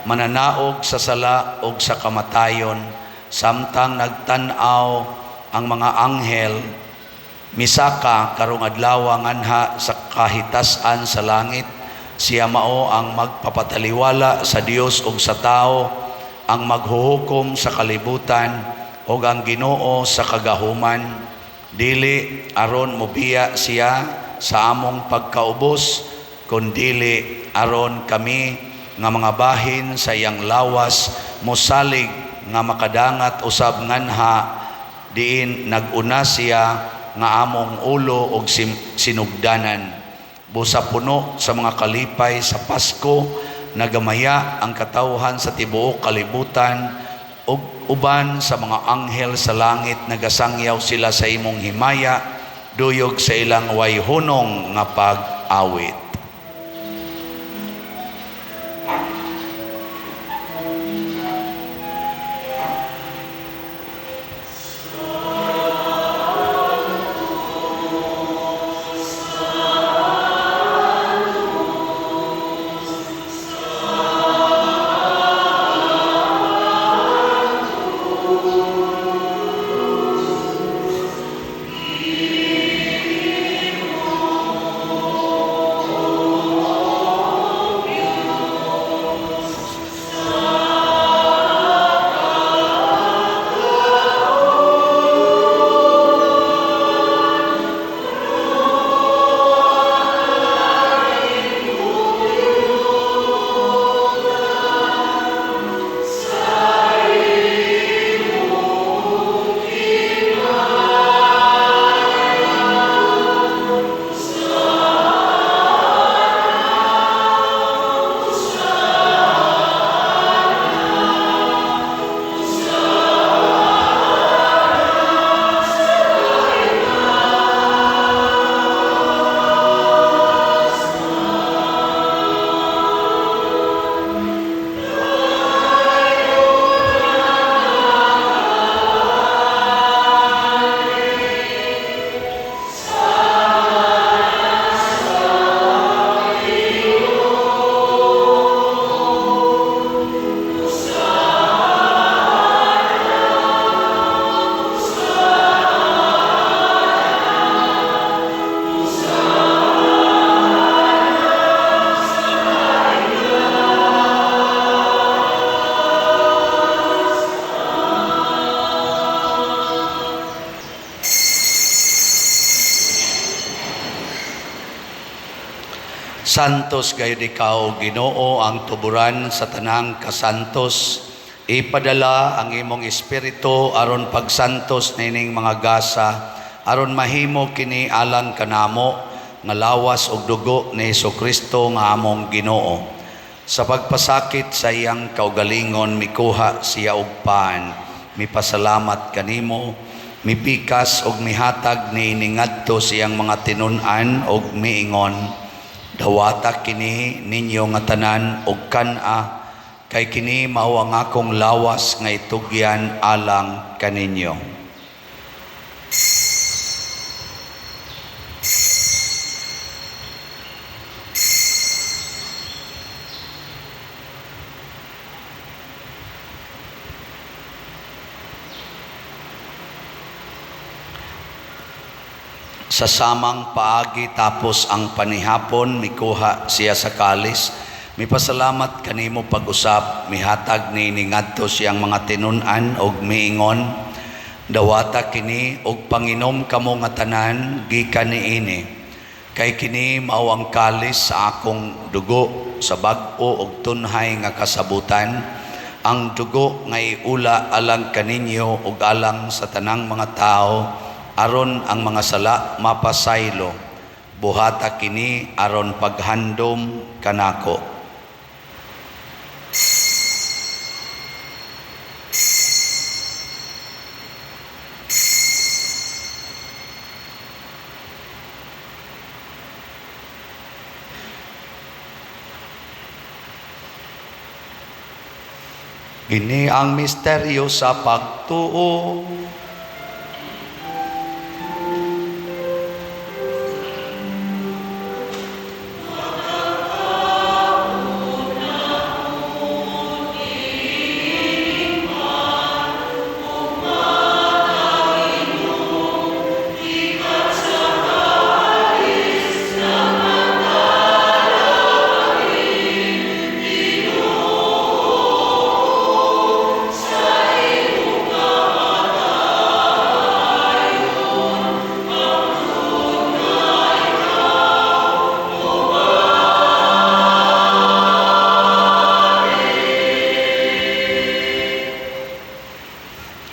mananaog sa sala ug sa kamatayon, samtang nagtan-aw ang mga anghel misaka karong adlaw nganha sa kahitas-an sa langit. Siya mao ang magpapataliwala sa Dios ug sa tao, ang maghuhukom sa kalibutan ug ang Ginoo sa kagahuman. Dili aron mobiya siya sa among pagkaubos, kundili aron kami nga mga bahin sa iyang lawas mosalig nga makadangat usab nganha diin nag-una siya nga among ulo og sinugdanan. Busa puno sa mga kalipay sa Pasko, nagamaya ang katawhan sa tibuok kalibutan ug uban sa mga anghel sa langit nagasangyaw sila sa imong himaya, duyog sa ilang way hunong nga pag-awit. Santos gayud ikaw, Ginoo, ang tuburan sa tanang kasantos. Ipadala ang imong espiritu aron pagsantos nining mga gasa, aron mahimo kini alang kanamo nga lawas ug dugo ni Hesukristo nga among Ginoo. Sa pagpasakit sa iyang kaugalingon, mikuha siya og pan, mipasalamat kanimo, mipikas og mihatag niini ngadto sa iyang mga tinun-an og miingon, dawata kini ninyo nga tanan og kan-a, kay kini mao ang akong lawas nga itugyan alang kaninyo. Sa samang paagi tapos ang panihapon, mikuha siya sa kalis. Mipasalamat kanimo pag-usap, mihatag niini ngadto sa iyang mga tinun-an og miingon, "Dawata kini og panginom kamo nga tanan gikan niini. Kay kini mao ang kalis sa akong dugo sa bag-o og tunhay nga kasabutan, ang dugo nga iula alang kaninyo ug alang sa tanang mga tawo aron ang mga sala mapasaylo. Buhata kini aron paghandom kanako." Kini ang misteryo sa pagtuo.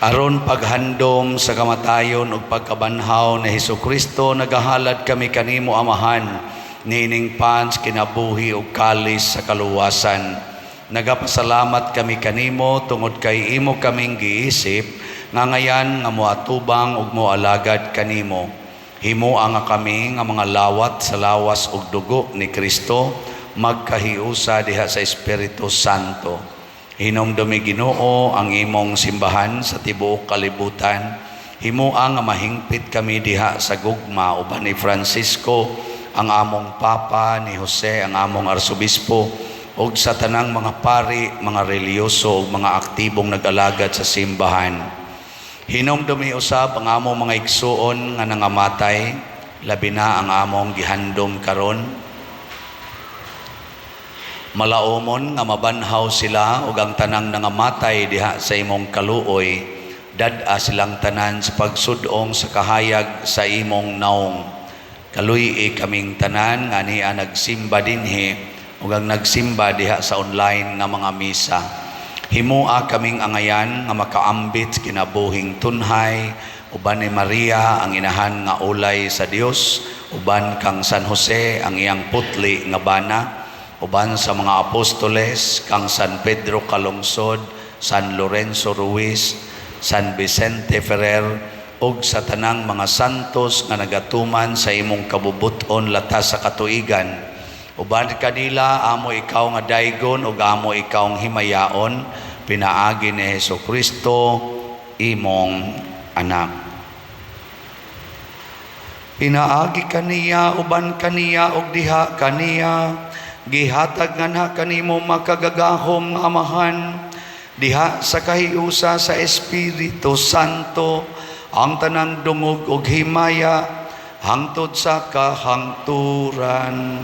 Aron paghandom sa kamatayon ug pagkabanhaw ni Hesukristo, nagahalad kami kanimo, Amahan, niining pans kinabuhi ug kalis sa kaluwasan. Nagapasalamat kami kanimo tungod kay imo kaming giisip nga ngayan nga moatubang ug moalagad kanimo. Himoa nga kami nga mga lawat sa lawas ug dugo ni Kristo magkahiusa diha sa Espiritu Santo. Hinumdumi, Ginoo, ang imong simbahan sa tibuok kalibutan. Himoa nga mahingpit kami diha sa gugma uban ni Francisco ang among Papa, ni Jose ang among Arsobispo, ug sa tanang mga pari, mga relihiyoso ug mga aktibong nag-alagad sa simbahan. Hinumdumi usab ang among mga igsuon nga nangamatay, labi na ang among gihandom karon. Malaumon nga mabanhaw sila ug ang tanang nangamatay diha sa imong kaluoy, dad-a silang tanan sa pagsud-ong sa kahayag sa imong naong. Kaluy-i kaming tanan nga ania nagsimba dinhi ug ang nagsimba diha sa online nga mga misa. Himoa kaming angayan nga makaambit sa kinabuhing tunhay uban ni Maria ang inahan nga ulay sa Dios, uban kang San Jose ang iyang putli nga bana, uban sa mga apostoles, kang San Pedro Calungsod, San Lorenzo Ruiz, San Vicente Ferrer, ug sa tanang mga santos nga nagatuman sa imong kabubut-on latas sa katuigan. Uban kanila amo ikaw nga daygon ug amo ikaw ang himayaon pinaagi ni Hesus Kristo imong anak. Pinaagi kaniya, uban kaniya ug diha kaniya, gihatag nganha kanimo makagagahom nga Amahan diha sa kahiusa sa Espiritu Santo ang tanang dungog ug himaya hangtod sa kahangturan.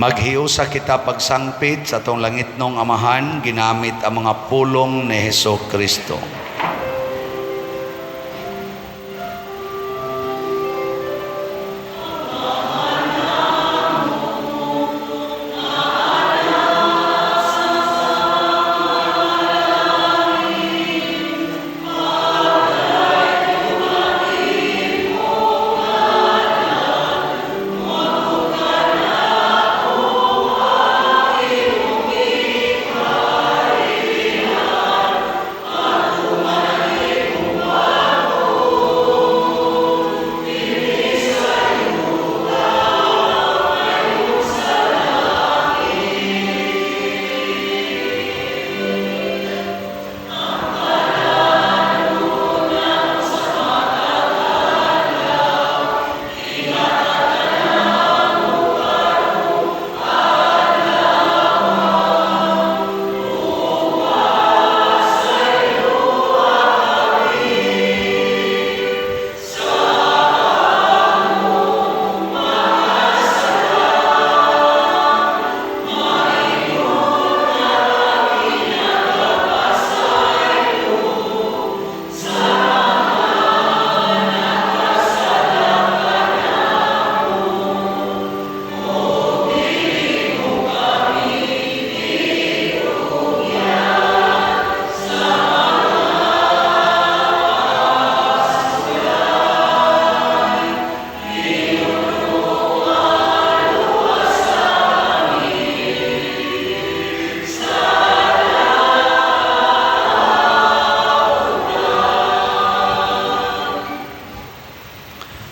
Maghiusa kita pagsangpit sa atong langitnong Amahan ginamit ang mga pulong ni Heso Kristo.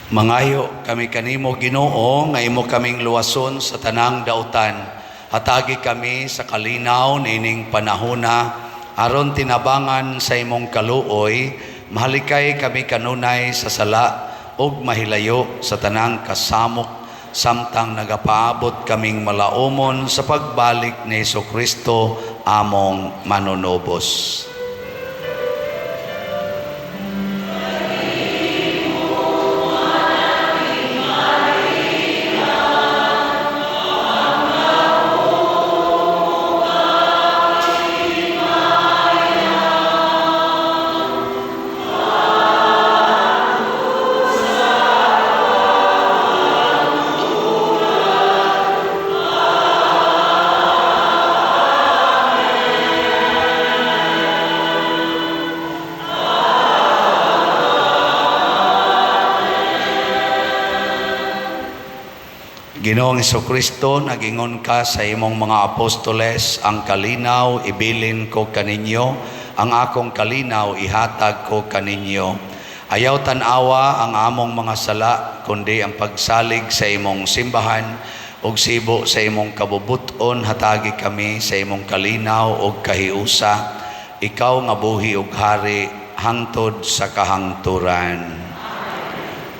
Mangayo kami kanimo, Ginoo, nga imo kaming luwason sa tanang dautan. Hatagi kami sa kalinaw niining panahona aron tinabangan sa imong kaluoy, mahalikay kami kanunay sa sala ug mahilayo sa tanang kasamok samtang nagapaabot kaming malaumon sa pagbalik ni Kristo among manunubos. Ginoong Kristo, nagingon ka sa imong mga apostoles, "Ang kalinaw ibilin ko kaninyo, ang akong kalinaw ihatag ko kaninyo." Ayaw tan-awa ang among mga sala, kundi ang pagsalig sa imong simbahan, ug sibo sa imong kabubuton, hatagi kami sa imong kalinaw ug kahiusa. Ikaw nga buhi ug hari hangtod sa kahangturan.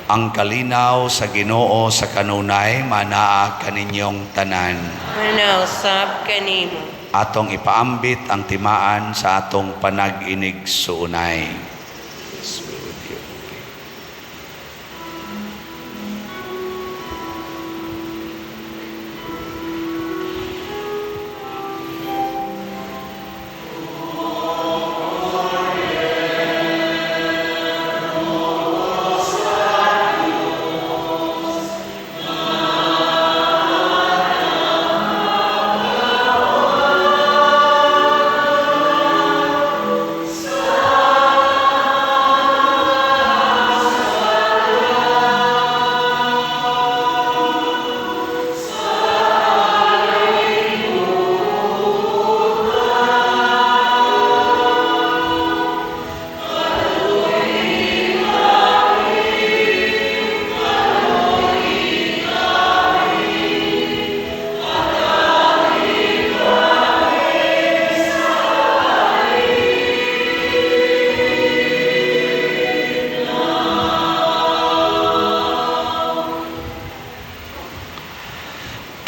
Ang kalinaw sa Ginoo sa kanunay manaa kaninyong tanan. Manausab kanimo. Atong ipaambit ang timaan sa atong panag-inig suunay. Peace be with you.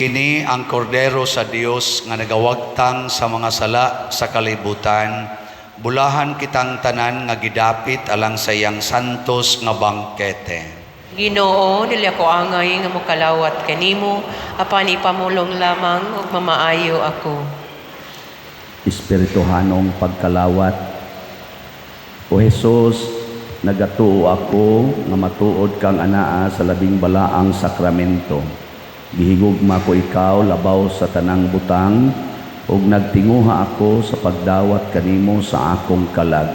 Kini ang kordero sa Dios nga nagawagtang sa mga sala sa kalibutan. Bulahan kitang tanan nga gidapit alang sa iyang santos nga bangkete. Ginoo, dili ako angay nga mokalawat kanimo, apan ipamulong lamang ug mamaayo ako. Espirituhanong pagkalawat. O Jesus, nagatuo ako nga matuod kang anaa sa labing balaang sakramento. Gihigugma ko ikaw labaw sa tanang butang ug nagtinguha ako sa pagdawat kanimo sa akong kalag.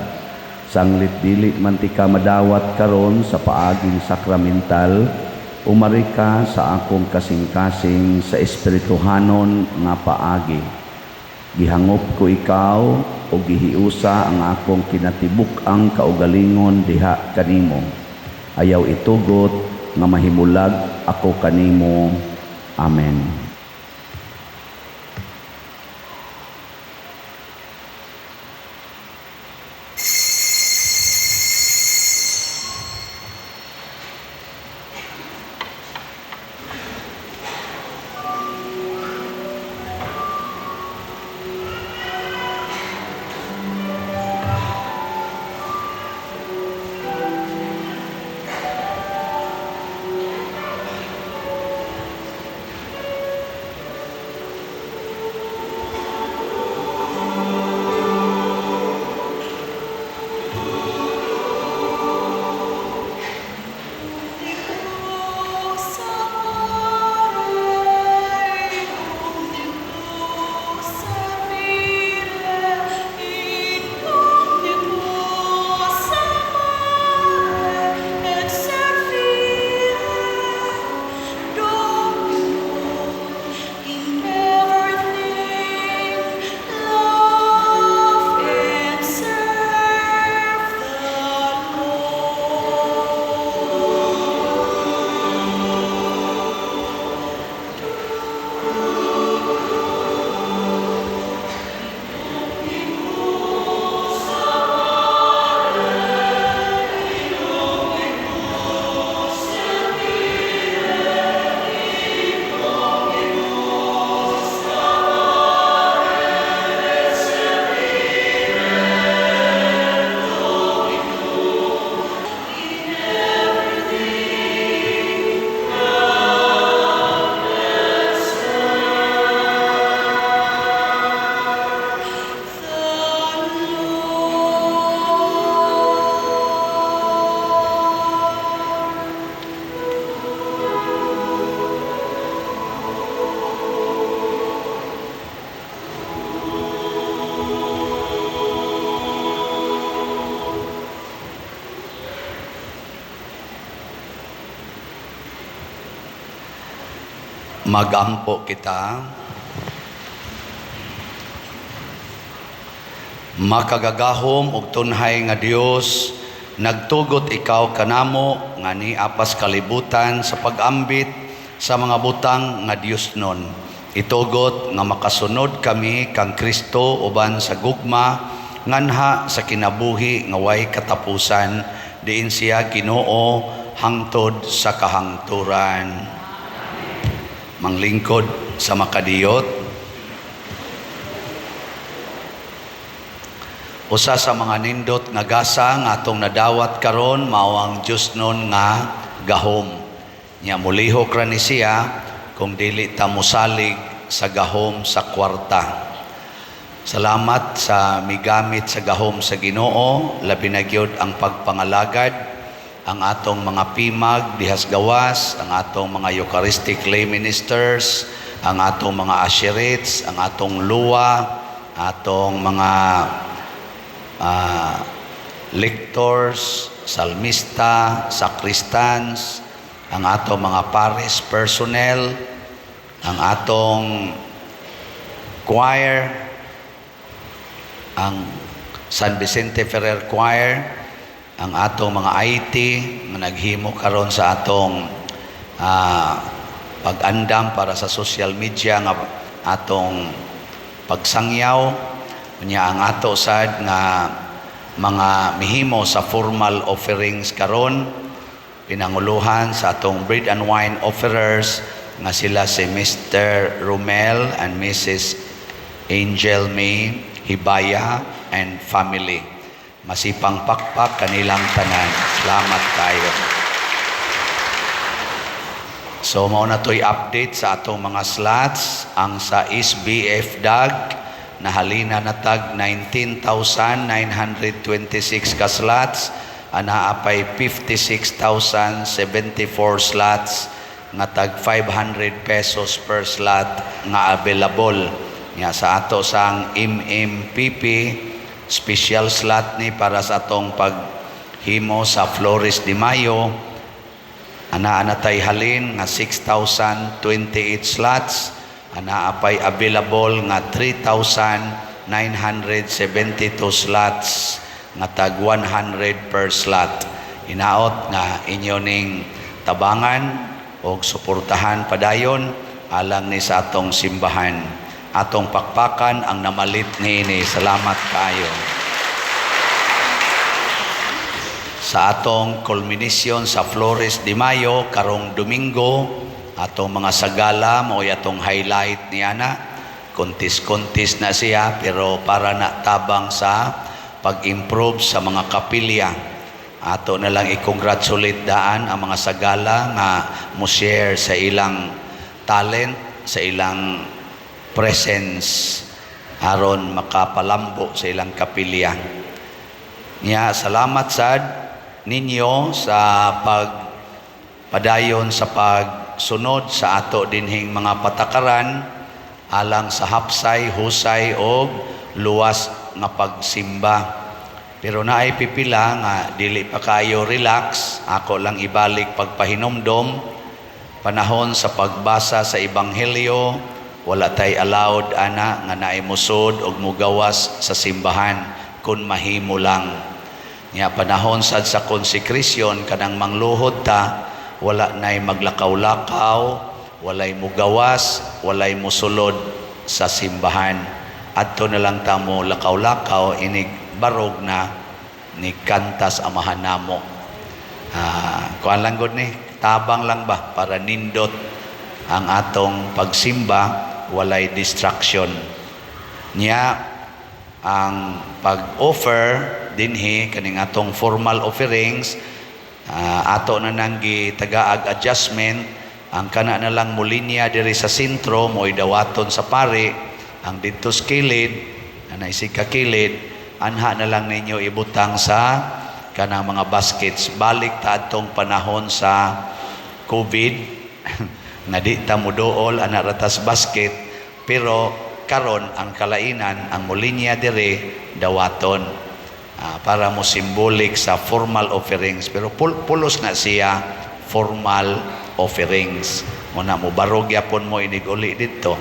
Sanglit dili man tika madawat karon sa paaging sakramental, umari ka sa akong kasing-kasing sa espirituhanon nga paagi. Gihangop ko ikaw o gihiusa ang akong kinatibuk-ang kaugalingon diha kanimo. Ayaw itugot nga mahimulag ako kanimo. Amen. Magampo kita. Makagagahom ug tunhay nga Dios, nagtugot ikaw kanamo nga niapas kalibutan sa pag-ambit sa mga butang nga Dios nun. Itugot nga makasunod kami kang Kristo uban sa gugma nganha sa kinabuhi nga way katapusan, diin siya Ginoo hangtod sa kahangturan. Manglingkod sa makadiyot. Usa sa mga nindot nga gasa nga atong nadawat karon mao ang Dios nun nga gahom. Nya mulihok ra ni siya kung dili ta mosalig sa gahom sa kwarta. Salamat sa migamit sa gahom sa Ginoo, labi na gyud ang pagpangalagad, ang atong mga pimag dihas gawas, ang atong mga Eucharistic lay ministers, ang atong mga usherates, ang atong luwa, atong mga lectors, salmista, sacristans, ang atong mga parish personnel, ang atong choir, ang San Vicente Ferrer Choir, ang atong mga IT nga naghimo karon sa atong pag-andam para sa social media nga atong pagsangyaw. Unya ang ato sad nga mga mihimo sa formal offerings karon, pinanguluhan sa atong bread and wine offerers nga sila si Mr. Romel and Mrs. Angel May Hibaya and family. Masipang pakpak kanilang tanan. Salamat kayo. So mao na to'y update sa atong mga slots. Ang sa SBF DAG nahalina na tag 19,926 ka slots, anaa pay 56,074 slots nga tag 500 pesos per slot nga available. Nya sa ato sang MMPP special slot ni para sa atong paghimo sa Flores de Mayo, anaa na tay halin nga 6,028 slots, anaa pay available nga 3,972 slots nga tag 100 per slot. Hinaot nga inyo ning tabangan og suportahan padayon alang ni sa atong simbahan. Atong pakpakan ang namalit niini. Salamat kayo. Sa atong culmination sa Flores de Mayo karong Domingo, atong mga sagala mao'y atong highlight niana. Kontis-kontis na siya pero para na tabang sa pag-improve sa mga kapilya. Ato na lang i-congratulate daan ang mga sagala nga mo share sa ilang talent, sa ilang presence aron makapalambo sa ilang kapilya. Nya salamat sad ninyo sa pagpadayon sa pagsunod sa ato dinhing mga patakaran alang sa hapsay, husay og luwas nga pagsimba. Pero naay pipila nga dili pa kayo relax, ako lang ibalik pagpahinomdom panahon sa pagbasa sa ebanghelyo, wala tay allowed ana nga naay musod og mugawas sa simbahan kun mahimo lang. Nya panahon sad sa consecration kanang mangluhod ta, wala nay maglakaw-lakaw, walay mugawas, walay musulod sa simbahan. Adto na lang ta mo lakaw-lakaw inig barog na ni kantas amahan namo. Kuan lang gud ni, tabang lang ba para nindot ang atong pagsimba, walay distraction. Nya ang pag-offer dinhi kaning atong formal offerings, ato na nang gitagaag adjustment. Ang kana na lang mulinya diri sa sentro mo'y dawaton sa pari, ang didto sa kilid, anay si kakilid, anha na lang ninyo ibutang sa kanang mga baskets. Balik ta atong panahon sa COVID nga di ta moduol ana ratas basket, pero karon ang kalainan ang mulinya diri dawaton, para mo symbolic sa formal offerings, pero pulos na siya formal offerings. Mo na mo barog yapon mo inig uli didto.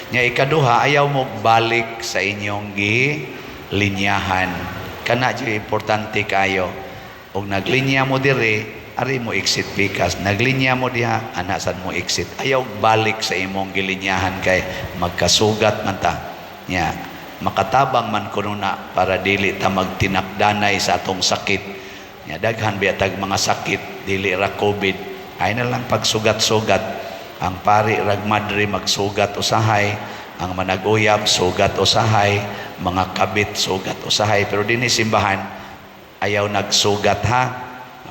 Nya ikaduha, ayaw mo balik sa inyong gi linyahan. Kana jud importante kayo. Og naglinya mo diri, ari mo exit pikas. Naglinya mo diha, ana sad mo exit. Ayaw balik sa imong gilinyahan kay magkasugat man ta. Nya makatabang man kuno na para dili ta magtinakdanay sa atong sakit. Nya daghan biya tag mga sakit, dili ra COVID. Ay na lang pagsugat-sugat. Ang pari rag madre magsugat usahay, ang managuyab sugat usahay, mga kabit sugat usahay, pero dinhi simbahan ayaw nagsugat ha.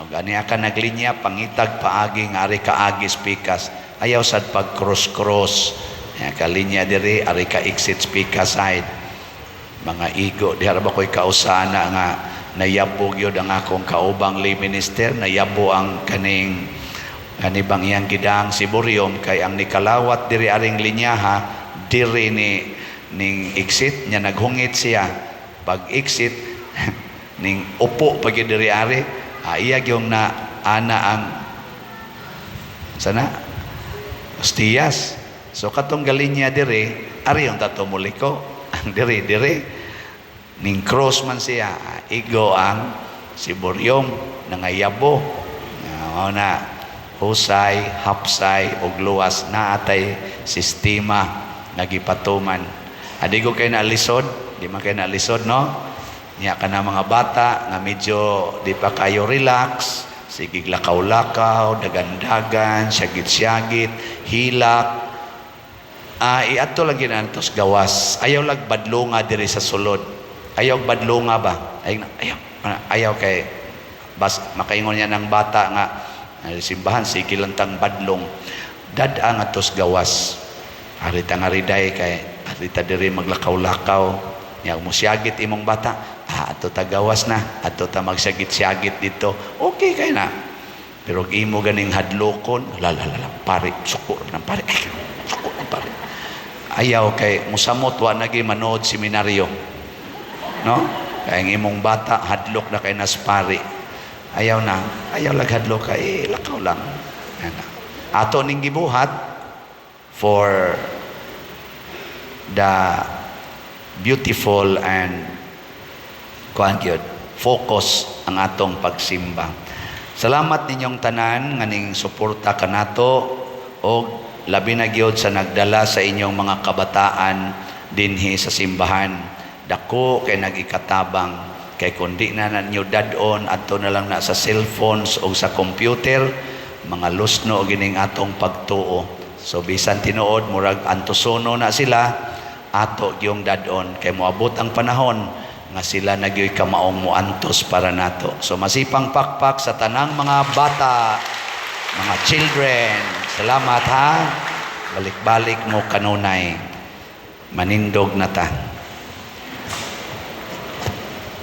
O gani ka naglinya, pangitag paagi nga ari kaagi pikas. Ayaw sad pag cross-cross. Ya, kalinya diri ari ka exit pikas side. Mga igo diha ra ba ko'y kausana nga nayabo gyud ang akong kaubang lay minister, nayabo ang kaning kanibang iyang gidang siburyom kay ang nikalawat diri aring linyaha diri ni ning exit niya, naghungit siya pag exit ning upo pag diri ari, iya gyung na ana ang sana Ostiyas. So katong galinya diri ari yung tato muliko ang diri diri ning cross man siya, igo ang siburyom nangayabo. Mao na husay, hapsay ug luwas, naatay sistema nagipatuman. Adi ko kay naalisod, di man kay naalisod, no? Nya kana mga bata nga medyo di pa kayo relax, sige lakaw-lakaw, dagan-dagan, syagit-syagit, hilak. Iadto lang ginantos gawas. Ayaw lag badlonga diri sa sulod. Ayaw badlonga ba? Ayaw, ayaw, ayaw kay bas makaingon niya ng bata nga simbahan sige lang tang badlong. Dad-a nga tos gawas. Arita nga riday kay arita diri maglakaw-lakaw. Nya musyagit imong bata, ato ta gawas na, ato ta magsyagit-syagit dito. Okay kay na. Pero imo ganing hadlokon, la la la, la pare, suko ng pare. Ay, suko ng pare. Ayaw kay musamot wa nagi manood seminaryo. No? Kay ang imong bata hadlok na kay nas pare. Ayaw na, ayaw lag hadlok kay lakaw lang. Ana. Ato ning gibuhat for the beautiful and kuan gyud focus ang atong pagsimba. Salamat ninyong tanan nga ning suporta kanato og labi na gyud sa nagdala sa inyong mga kabataan dinhi sa simbahan. Dako kay nagikatabang kay kundi na ninyo dad-on adto na lang na sa cellphones o sa computer, mga lusno gining atong pagtuo. So bisan tinuod murag antusono na sila, ato gyung dad-on kay moabot ang panahon nga sila na gyoy kamaong moantos para nato. So masipang pakpak sa tanang mga bata, mga children. Salamat ha. Balik-balik mo kanunay. Manindog na ta.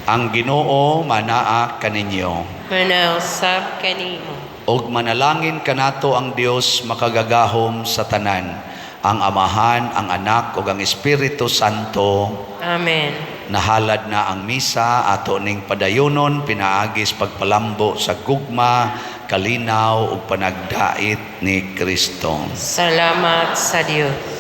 Ang Ginoo manaa kaninyo. Manausab kanimo. Og manalangin kanato ang Dios makagagahom sa tanan, ang Amahan, ang Anak ug ang Espiritu Santo. Amen. Nahalad na ang misa, ato ning padayonon pinaagis pagpalambo sa gugma, kalinaw ug panagdait ni Kristo. Salamat sa Dios.